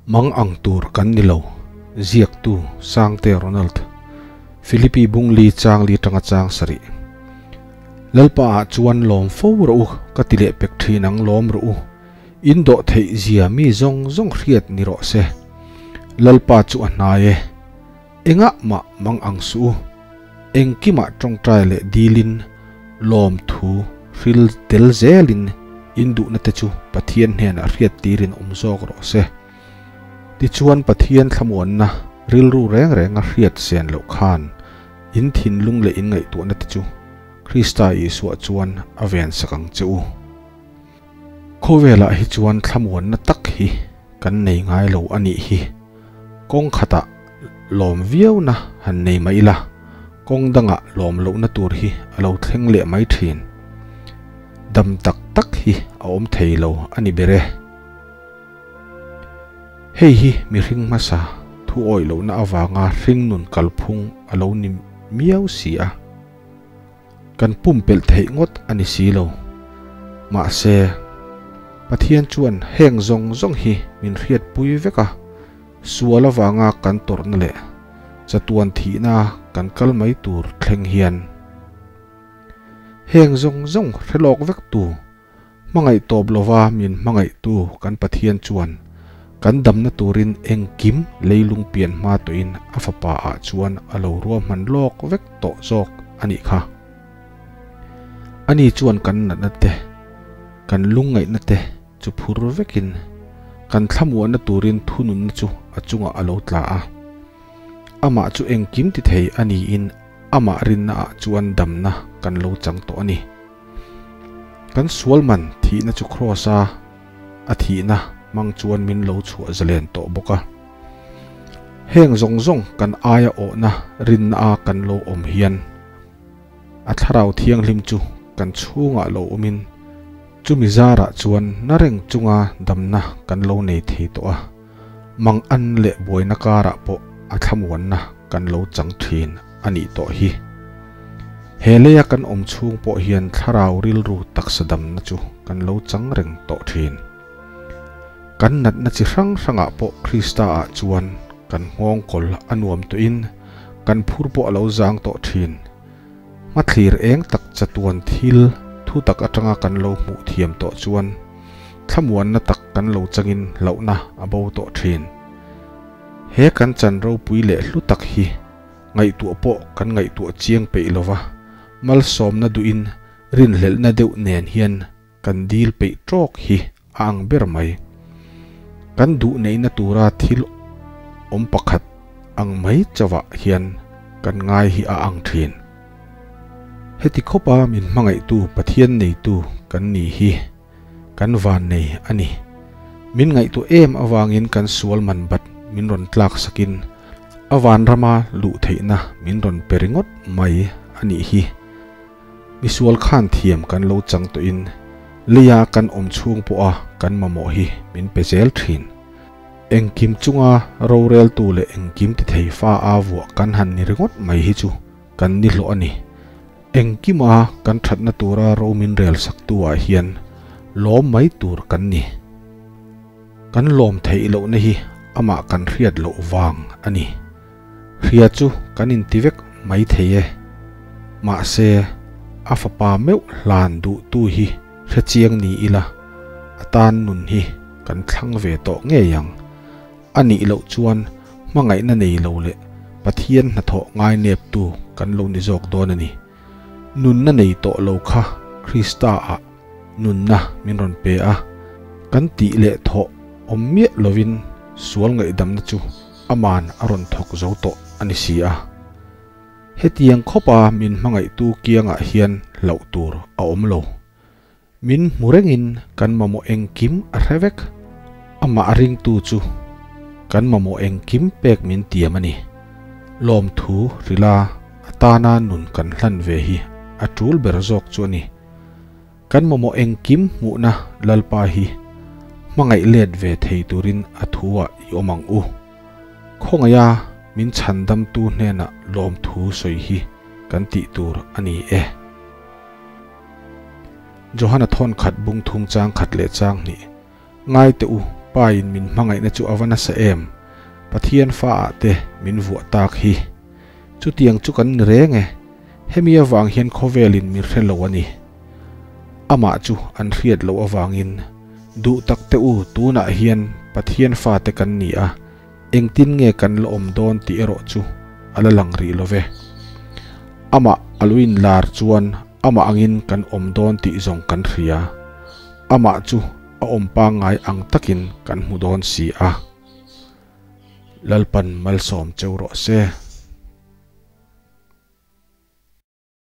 Mang ang tur kan ni lo, ziaktu Sangte Ronald, Philippi bung li chang li tanga chang sarih. Lalpa ah chuan lawm fo rawh u, ka ti leh pek thin ang lawm rawh u. In dawh theih zia mi zawng zawng hriat ni rawh se. Lalpa chu a hnai e. Engah mah mang ang suh u. Engkimah tawngtai leh dilin lawmthu hril tel zelin in duhna te chu Pathian hnenah hriat tirin awm zawk rawh se. Tichuan Pathian thlamuanna rilru reng renga hriat sen loh khan in thinlung leh in ngaihtuahna te chu Krista Isua chuan a vensak ang che u. Khawvelah hi chuan thlamuanna tak hi kan nei ngai lo a nih hi. Kawng khatah lawm viauna han nei mai ila, kawng dangah lawm lohna tur hi a lo thleng leh mai thin. Dam tak tak hi a awm thei lo a ni ber e. Hei hi mihring hmasa thu awih lohna avanga hringnun kalphung a lo ni miau si a. Kan pumpelh theih ngawt a ni si lo. Mahse, Pathian chuan heng zawng zawng hi min hriatpui vek a, sual avanga kan tawrhna leh chatuan thihna kan kal mai tur thleng hian heng zawng zawng hre lawk vek tu, hmangaih tawp lova min hmangaihtu kan Pathian chuan kan damna turin engkim leilung pian hma tawhin a fapa ah chuan a lo ruahman lawk vek tawh zawk a nih kha. Ani chuan kan natna te, kan lungngaihna te chu phur vekin kan thlamuahna turin thununna chu a chungah a lo tla a. Amah chu engkim ti thei a niin amah rinna ah chuan damna kan lo chang tawh a ni. Kan sual man thihna chu Kraws a a thihna hmang chuan min lo chhuah zalen tawh bawk a. Heng zawng zawng kan aia awhna rinna a kan lo awm hian a thlarau thianghlim chu kan chhungah lo awmin chumi zarah chuan na reng chunga damna kan lo nei thei tawh a, mang an leh buaina karah pawh a thlamuanna kan lo chang thin a nih tawh hi. He leia kan awm chhung pawh hian thlarau rilru taksa damna chu kan lo chang reng tawh thin. Kan natna chi hrang hrangah pawh Krista ah chuan kan nghawng kawl a nuam tawhin kan phur pawh a lo zang tawh thin. Hmathlir eng tak chatuan thil thu tak atanga kan lo hmuh thiam tawh chuan thlamuanna tak kan lo changin hlauhna a bo tawh thin. He kan chan ropui leh hlu tak hi ngaihtuah pawh kan ngaihtuah chiang peih lova, malsawmna duhin rinhlelhna deuh nen hian kan dil peih tawk hi a ang ber mai. Kan duh neihna tura thil awm pakhat ang mai chauhah hian kan ngai hi a ang thin. Heti khawpa min hmangaihtu Pathian neitu kan ni hi kan vannei a ni. Min ngaihtuah em avangin kan sual man bat min rawn tlak sakin a vanrama luh theihna min rawn pe ringawt mai a nih hi. Misual khan thiam kan lo chang tawhin leia kan awm chhung pawha kan mamawh hi min pe zel thin. Engkim chunga roreltu leh engkim ti thei fa a vuah kan han ni ringawt mai hi chu kan ni hlawh a ni. Engkima kan thatna tura ro min rel saktu ah hian lawm mai tur kan ni. Kan lawm theih lohna hi amah kan hriat loh vang a ni. Hria chu kan inti vek mai thei e. Mahse, a fapa meuh hlan duhtu hi hre chiang ni ila, a tan nun hi kan thlang ve tawh ngei ang. A nih loh chuan hmangaihna nei lo leh Pathian hnathawh ngaineptu kan lo ni zawk dawn a ni. Nunna nei tawh lo kha Krista-ah nunna min rawn pe a, kan tih leh thawh awm miah lovin sual ngaihdamna chu aman a rawn thawk zo tawh a ni si a. Hetiang khawpa min hmangaihtu kiangah hian hlauh tur a awm lo. Min hmu rengin kan mamawh engkim a hre vek. Amah a ringtu chu kan mamawh engkim pek min tiam a ni. Lawmthu hrila atana nun kan hlan ve hi a tul ber zawk chu a ni. Kan mamawh engkim hmuhna Lalpa hi hmangaih let ve thei turin a thu-ah i awm ang u. Khawngaiha min chhandamtu hnenah lawmthu sawi hi kan tih tur a ni e. Johana thawn khat bung thum chang khat leh chang hnih. Ngai teh u, Pa in min hmangaihna chu a va nasa em! Pathian fa ah te min vuah tak hi. Chutiang chu kan ni reng e. Hemi avang hian khawvelin min hre lo a ni. Amah chu an hriat loh avangin, Duh tak te u, tunah hian Pathian fate kan ni a, engtin nge kan la awm dawn tih erawh chu a la lang rih lo ve. Amah a lo inlar chuan amah angin kan awm dawn tih zawng kan hria. Amah chu a awm pangngai ang takin kan hmu dawn si a. Lalpan malsawm cheu rawh se.